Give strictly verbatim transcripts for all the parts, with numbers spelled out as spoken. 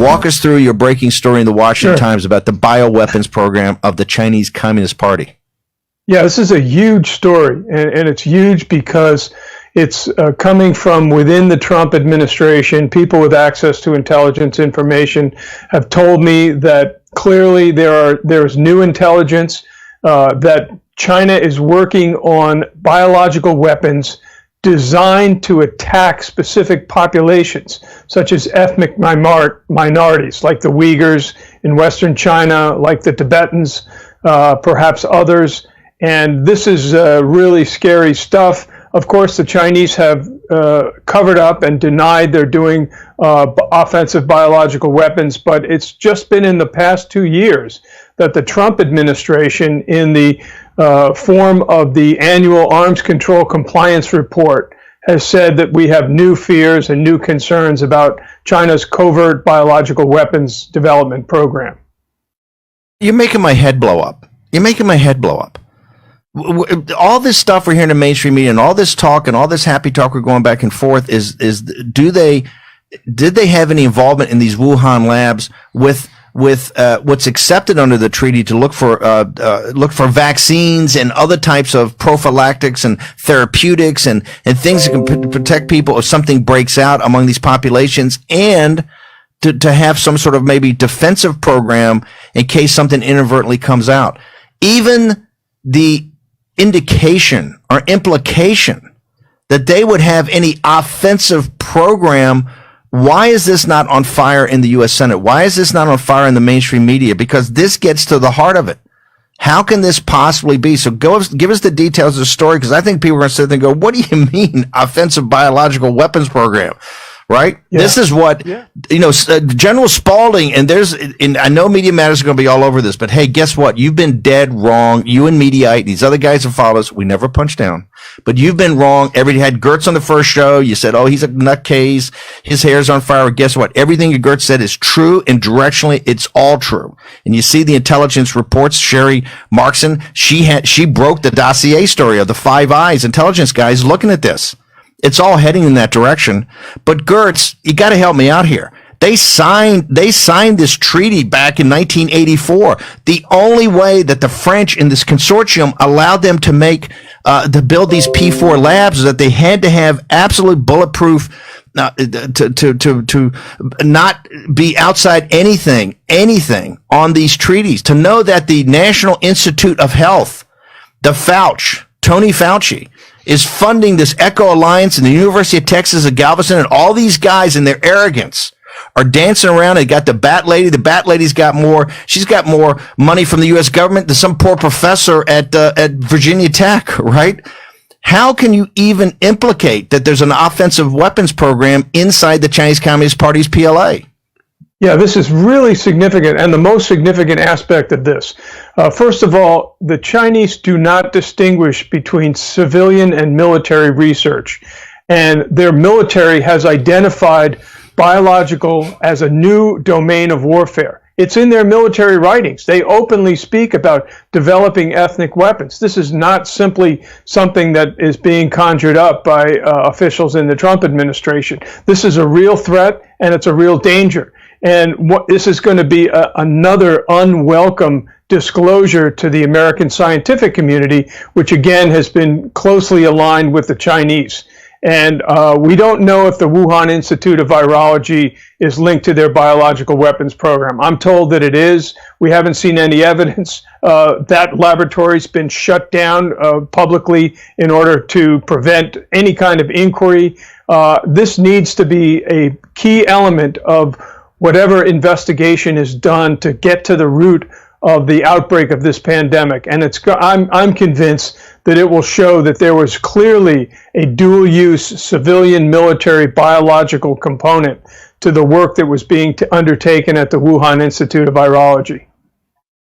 Walk us through your breaking story in the Washington Sure. Times about the bioweapons program of the Chinese Communist Party. Yeah, this is a huge story, and, and it's huge because it's uh, coming from within the Trump administration. People with access to intelligence information have told me that clearly there are there's new intelligence uh, that China is working on biological weapons designed to attack specific populations, such as ethnic minor- minorities, like the Uyghurs in Western China, like the Tibetans, uh, perhaps others. And this is uh, really scary stuff. Of course, the Chinese have uh, covered up and denied they're doing uh, offensive biological weapons, but it's just been in the past two years that the Trump administration, in the uh, form of the annual arms control compliance report, has said that we have new fears and new concerns about China's covert biological weapons development program. You're making my head blow up. You're making my head blow up. All this stuff we're hearing in mainstream media and all this talk and all this happy talk we're going back and forth is is do they did they have any involvement in these Wuhan labs with with uh, what's accepted under the treaty to look for uh, uh, look for vaccines and other types of prophylactics and therapeutics and and things that can p- protect people if something breaks out among these populations and to, to have some sort of maybe defensive program in case something inadvertently comes out. Even the indication or implication that they would have any offensive program. Why is this not on fire in the U S Senate? Why is this not on fire in the mainstream media? Because this gets to the heart of it. How can this possibly be? So go, give us the details of the story, because I think people are going to sit there and go, "What do you mean, offensive biological weapons program?" Right? Yeah. This is what yeah. you know. Uh, General Spalding, and there's, and I know Media Matters is going to be all over this, but hey, guess what? You've been dead wrong. You and Mediaite, these other guys that follow us, we never punch down. But you've been wrong. Every had Gertz on the first show. You said, "Oh, he's a nutcase. His hair's on fire." Guess what? Everything Gertz said is true, and directionally, it's all true. And you see the intelligence reports. Sherry Markson, she had she broke the dossier story of the Five Eyes intelligence guys looking at this. It's all heading in that direction. But Gertz, you got to help me out here. They signed they signed this treaty back in nineteen eighty-four. The only way that the French in this consortium allowed them to make uh, to build these P four labs is that they had to have absolute bulletproof uh, to, to to to not be outside anything anything on these treaties. To know that the National Institute of Health, the Fauci, Tony Fauci, is funding this Eco Alliance and the University of Texas at Galveston and all these guys in their arrogance are dancing around. They got the Bat Lady. The Bat Lady's got more. She's got more money from the U S government than some poor professor at uh, at Virginia Tech, right? How can you even implicate that there's an offensive weapons program inside the Chinese Communist Party's P L A? Yeah, this is really significant, and the most significant aspect of this. Uh, first of all, the Chinese do not distinguish between civilian and military research, and their military has identified biological as a new domain of warfare. It's in their military writings. They openly speak about developing ethnic weapons. This is not simply something that is being conjured up by uh, officials in the Trump administration. This is a real threat, and it's a real danger. And what, this is going to be a, another unwelcome disclosure to the American scientific community, which again has been closely aligned with the Chinese. And uh, we don't know if the Wuhan Institute of Virology is linked to their biological weapons program. I'm told that it is. We haven't seen any evidence. Uh, that laboratory's been shut down uh, publicly in order to prevent any kind of inquiry. Uh, this needs to be a key element of whatever investigation is done to get to the root of the outbreak of this pandemic. And it's, I'm, I'm convinced that it will show that there was clearly a dual use civilian military biological component to the work that was being t- undertaken at the Wuhan Institute of Virology.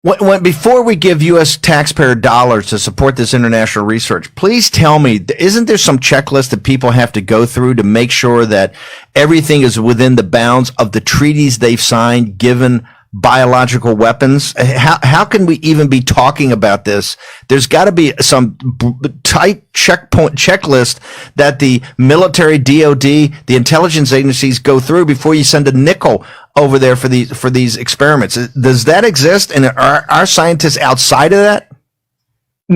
When, when, before we give U S taxpayer dollars to support this international research, please tell me, isn't there some checklist that people have to go through to make sure that everything is within the bounds of the treaties they've signed, given biological weapons? How, how can we even be talking about this? There's got to be some tight checkpoint checklist that the military, D O D, the intelligence agencies go through before you send a nickel over there for these for these experiments. Does that exist? And are our scientists outside of that?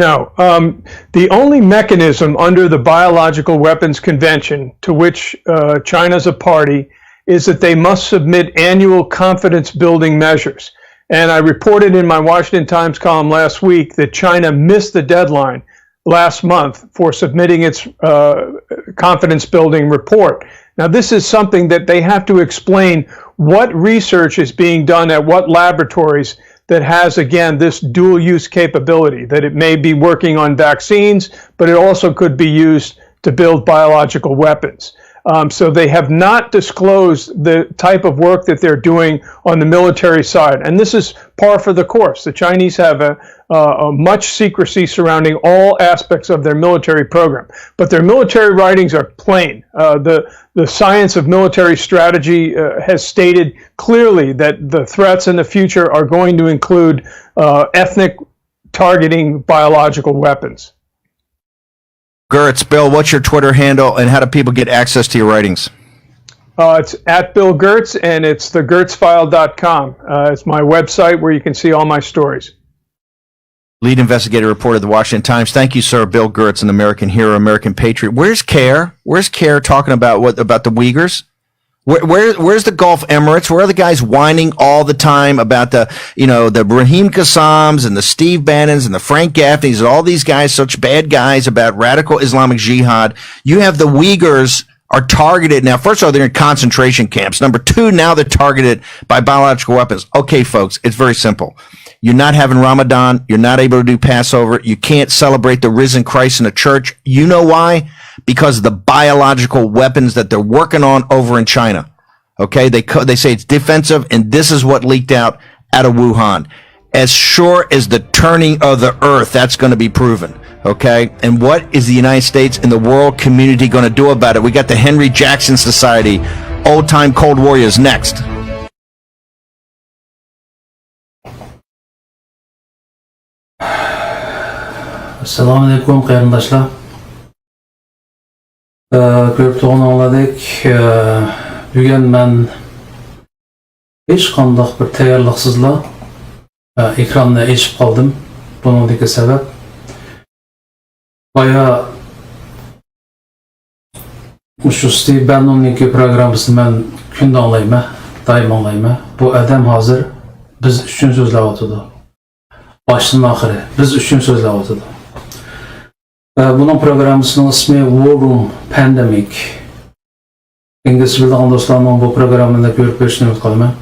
No. Um, the only mechanism under the Biological Weapons Convention to which uh, China's a party is that they must submit annual confidence building measures. And I reported in my Washington Times column last week that China missed the deadline last month for submitting its uh, confidence building report. Now, this is something that they have to explain what research is being done at what laboratories that has, again, this dual use capability, that it may be working on vaccines, but it also could be used to build biological weapons. Um, so they have not disclosed the type of work that they're doing on the military side. And this is par for the course. The Chinese have a, uh, much secrecy surrounding all aspects of their military program. But their military writings are plain. Uh, the, the science of military strategy uh, has stated clearly that the threats in the future are going to include uh, ethnic targeting biological weapons. Gertz, Bill, what's your Twitter handle and how do people get access to your writings? Uh, it's at Bill Gertz, and it's the gertzfile dot com. Uh, it's my website where you can see all my stories. Lead investigative reporter of the Washington Times. Thank you, sir. Bill Gertz, an American hero, American patriot. Where's CARE? Where's CARE talking about what about the Uyghurs? Where, where where's the Gulf Emirates? Where are the guys whining all the time about the you know the Raheem Kassams and the Steve Bannons and the Frank Gaffneys and all these guys, such bad guys about radical Islamic Jihad? You have the Uyghurs are targeted now. First of all, they're in concentration camps. Number two, now they're targeted by biological weapons. Okay, folks, it's very simple. You're not having Ramadan. You're not able to do Passover. You can't celebrate the risen Christ in a church. You know why? Because of the biological weapons that they're working on over in China. Okay, they they say it's defensive, and this is what leaked out out of Wuhan. As sure as the turning of the earth, that's going to be proven. Okay, and what is the United States and the world community going to do about it? We got the Henry Jackson Society, old time Cold Warriors, next. ئەسسالامۇئەلەيكۇم قېرىنداشلار. ئە، كۆرۈپ تۇرغىنىڭلاردەك، ئە، بۈگۈن مەن ھېچقانداق بىر تەييارلىقسىزلا، ئە، ئېكراننى ئېچىپ قالدىم. بۇنىڭدىكى سەۋەب، بايا مۇشۇ ستىۋ بەننوننىڭكى پروگراممىسىنى مەن كۈندە ئاڭلايمەن، دائىم ئاڭلايمەن. بۇ ئادەم ھازىر بىز ئۈچۈن سۆزلەۋاتىدۇ. باشتىن ئاخىرى بىز ئۈچۈن سۆزلەۋاتىدۇ. ئە، بۇنىڭ پروگراممىسىنىڭ ئىسمى War Room Pandemic. ئىنگلىزچە بىلىدىغان دوستلارنىڭ بۇ پروگراممىنى كۆرۈپ بېرىشىنى ئۈمىد قىلىمەن.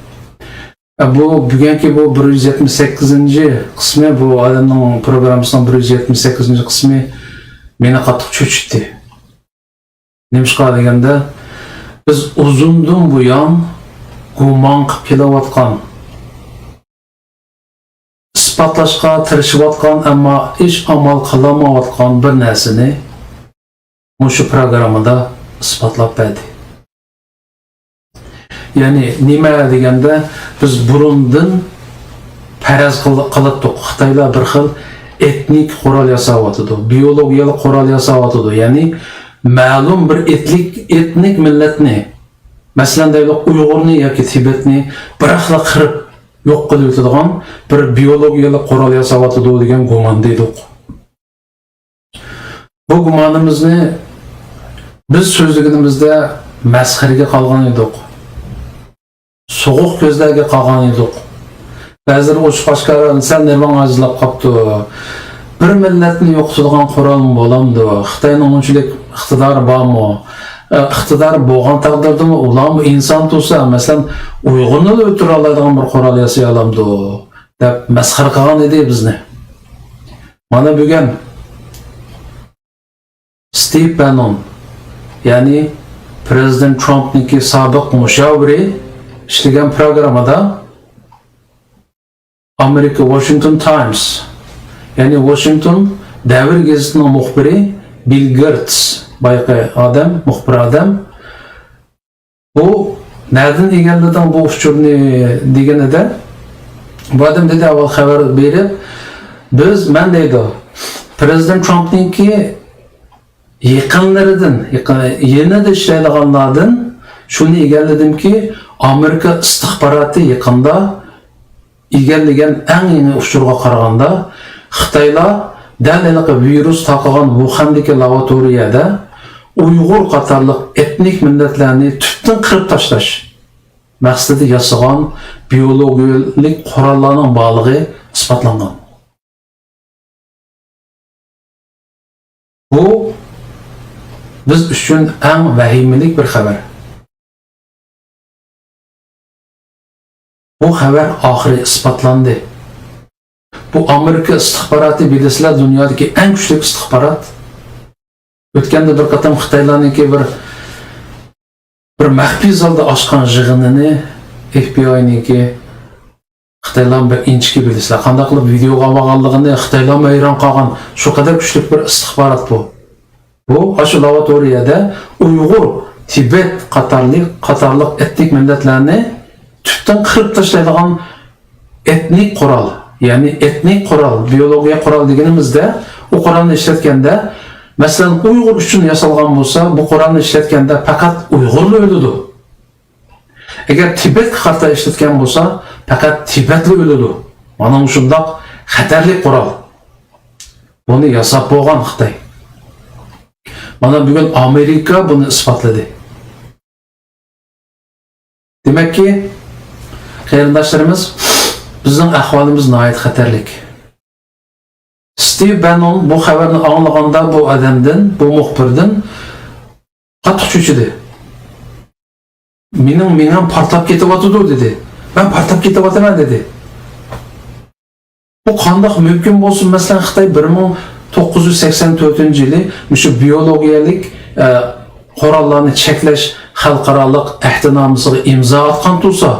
ئە، بۇ بۈگۈنكى بۇ بىر يۈز يەتمىش سەككىزىنچى قىسمى، بۇ ئادەمنىڭ پروگراممىسىنىڭ بىر يۈز يەتمىش سەككىزىنچى قىسمى مېنى قاتتىق چۆچۈتتى. نېمىشقا دېگەندە، بىز ئۇزۇندىن بۇيان گۇمان قىلىپ كېلىۋاتقان، ئىسپاتلاشقا تىرىشىۋاتقان، ئەمما ھېچ ئامال قىلالمايۋاتقان بىر نەرسىنى مۇشۇ پروگراممىدا ئىسپاتلاپ بەردى. يەنى نېمە دېگەندە، بىز بۇرۇندىن پەرەز قىل-، قىلاتتۇق، خىتايلار بىر خىل ئېتنىك قورال ياساۋاتىدۇ، بىيولوگىيەلىك قورال ياساۋاتىدۇ، يەنى مەلۇم بىر ئېتلىك، ئېتنىك مىللەتنى، مەسىلەن، دەيلى، ئۇيغۇرنى ياكى تىبەتنى بىراقلا قىرىپ يوق قىلىۋېتىدىغان بىر بىيولوگىيەلىك قورال ياساۋاتىدۇ دېگەن گۇماندا ئىدۇق. بۇ گۇمانىمىزنى بىز سۆزلىگىنىمىزدە مەسخىرىگە قالغان ئىدۇق. سوغۇق كۆزلەرگە قالغان ئىدۇق. بەزىلىرى ئوچۇق ئاشكارا سەل نېرۋاڭ ئاجىزلاپ قاپتۇ. بىر مىللەتنى يوقىتىدىغان قورالمۇ بولامدۇ؟ خىتاينىڭ ئۇنچىلىك ئىقتىدارى بارمۇ؟ ئە، ئىقتىدارى بولغان تەقدىردىمۇ ئۇلارمۇ ئىنسان تۇرسا، مەسىلەن، ئۇيغۇرنىلا ئۆلتۈرەلەيدىغان بىر قورال ياسىيالامدۇ؟ دەپ مەسخىرە قىلغان ئىدى بىزنى. مانا بۈگۈن ستىۋ بەننون، يەنى پىرېزىدېنت ترامپنىڭكى سابىق مۇشاۋىرى ئىشلىگەن پروگراممىدا ئامېرىكا ۋاشىنگتون تايمس، يەنى ۋاشىنگتون دەۋر گېزىتىنىڭ مۇخبىرى بىل گېيتس، بايىقى ئادەم، مۇخبىر ئادەم، بۇ نەدىن ئىگىلىدىڭ بۇ ئۇچۇرنى دېگىنىدە، بۇ ئادەم دېدى، ئاۋۋال خەۋەر بېرىپ، بىز، مەن دەيدۇ، پىرېزىدېنت ترامپنىڭكى يېقىنلىرىدىن، يېقىن، يېنىدا ئىشلەيدىغانلاردىن شۇنى ئىگىلىدىمكى، ئامېرىكا ئىستىخباراتى يېقىندا ئىگىلىگەن ئەڭ يېڭى ئۇچۇرغا قارىغاندا، خىتايلار دەل ھېلىقى ۋىرۇس تارقىغان ۋۇخەندىكى لابوراتورىيەدە ئۇيغۇر قاتارلىق ئېتنىك مىللەتلەرنى تۈپتىن قىرىپ تاشلاش مەقسىتىدە ياسىغان بىيولوگىيەلىك قوراللارنىڭ بارلىقى ئىسپاتلانغان. بۇ بىز ئۈچۈن ئەڭ ۋەھىمىلىك بىر خەۋەر. بۇ خەۋەر ئاخىرى ئىسپاتلاندى. بۇ ئامېرىكا ئىستىخباراتى، بىلىسىلەر، دۇنيادىكى ئەڭ كۈچلۈك ئىستىخبارات. ئۆتكەندە بىر قېتىم خىتايلارنىڭكى بىر، بىر مەخپىي زالدا ئاچقان يىغىنىنى، ئېف بى ئاينىڭكى، خىتايلار بەك ئىنچىكە، بىلىسىلەر، قانداق قىلىپ ۋىدېئوغا ئالمىغانلىقىنى خىتايلارمۇ ھەيران قالغان. شۇ قەدەر كۈچلۈك بىر ئىستىخبارات بۇ. بۇ ئاشۇ لابوراتورىيەدە ئۇيغۇر، تىبەت قاتارلىق، قاتارلىق ئېتنىك مىللەتلەرنى تۈپتىن قىرىپ تاشلايدىغان ئېتنىك قورال، يەنى ئېتنىك قورال، بىيولوگىيە قورال دېگىنىمىزدە، ئۇ قورالنى ئىشلەتكەندە، مەسىلەن، ئۇيغۇر ئۈچۈن ياسالغان بولسا، بۇ قورالنى ئىشلەتكەندە پەقەت ئۇيغۇرلا ئۆلىدۇ. ئەگەر تىبەتكە قارىتا ئىشلەتكەن بولسا، پەقەت تىبەتلا ئۆلىدۇ. مانا مۇشۇنداق خەتەرلىك قورال. بۇنى ياساپ بولغان خىتاي. مانا بۈگۈن ئامېرىكا بۇنى ئىسپاتلىدى. دېمەككى، قېرىنداشلىرىمىز، بىزنىڭ ئەھۋالىمىز ناھايىتى خەتەرلىك. ستىۋ بەننون بۇ خەۋەرنى ئاڭلىغاندا بۇ ئادەمدىن، بۇ مۇخبىردىن قاتتىق چۆچۈدى. «مېنىڭ مېڭەم پارتلاپ كېتىۋاتىدۇ» دېدى. «مەن پارتلاپ كېتىۋاتىمەن» دېدى. بۇ قانداق مۇمكىن بولسۇن؟ مەسىلەن، خىتاي بىر مىڭ توققۇز يۈز سەكسەن تۆتىنچى يىلى مۇشۇ بىيولوگىيەلىك، ئە، قوراللارنى چەكلەش خەلقئارالىق ئەھدىنامىسىغا ئىمزا ئاتقان تۇرسا،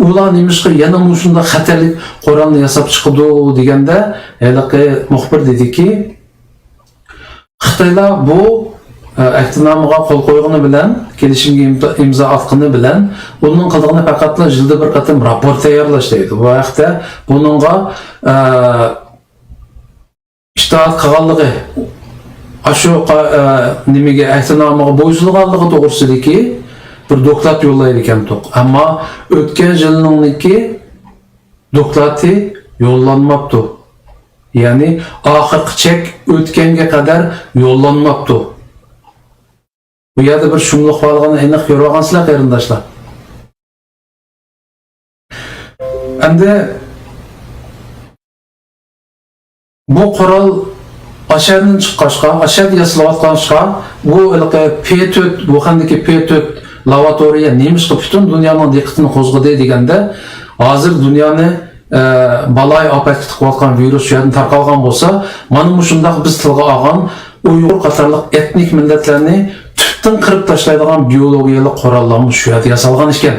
ئۇلار نېمىشقا يەنە مۇشۇنداق خەتەرلىك قورالنى ياساپ چىقىدۇ دېگەندە، ھېلىقى مۇخبىر دېدىكى، خىتايلار بۇ، ئە، ئەھدىنامىغا قول قويغىنى بىلەن، كېلىشىمگە ئىمزا، ئىمزا ئاتقىنى بىلەن، ئۇنىڭ قىلىدىغىنى پەقەتلا يىلدا بىر قېتىم راپور تەييارلاش دەيدۇ. بۇ ھەقتە بۇنىڭغا، ئە، ئىتائەت قىلغانلىقى، ئاشۇ قا-، ئە، نېمىگە، ئەھدىنامىغا بويسۇنغانلىقى توغرىسىدىكى بىر دوكلات يوللايدىكەنتۇق. ئەمما ئۆتكەن يىلنىڭكى دوكلاتى يوللانماپتۇ. يەنى ئاخىرقى چەك ئۆتكەنگە قەدەر يوللانماپتۇ. بۇ يەردە بىر شۇملۇق بارلىقىنى ئېنىق كۆرۈۋالغانسىلەر، قېرىنداشلار. ئەمدى بۇ قورال ئاشەدىن چىققاچقا، ئاشەدە ياسىلىۋاتقاچقا، بۇ ھېلىقى پې تۆت، ۋۇخەندىكى پې تۆت لابوراتورىيە نېمىشقا پۈتۈن دۇنيانىڭ دىققىتىنى قوزغىدى دېگەندە، ھازىر دۇنيانى، ئە، بالايىئاپەتكە تىقىۋاتقان ۋىرۇس شۇ يەردىن تارقالغان بولسا، مانا مۇشۇنداق بىز تىلغا ئالغان ئۇيغۇر قاتارلىق ئېتنىك مىللەتلەرنى تۈپتىن قىرىپ تاشلايدىغان بىيولوگىيەلىك قوراللارمۇ شۇ يەردە ياسالغان ئىكەن.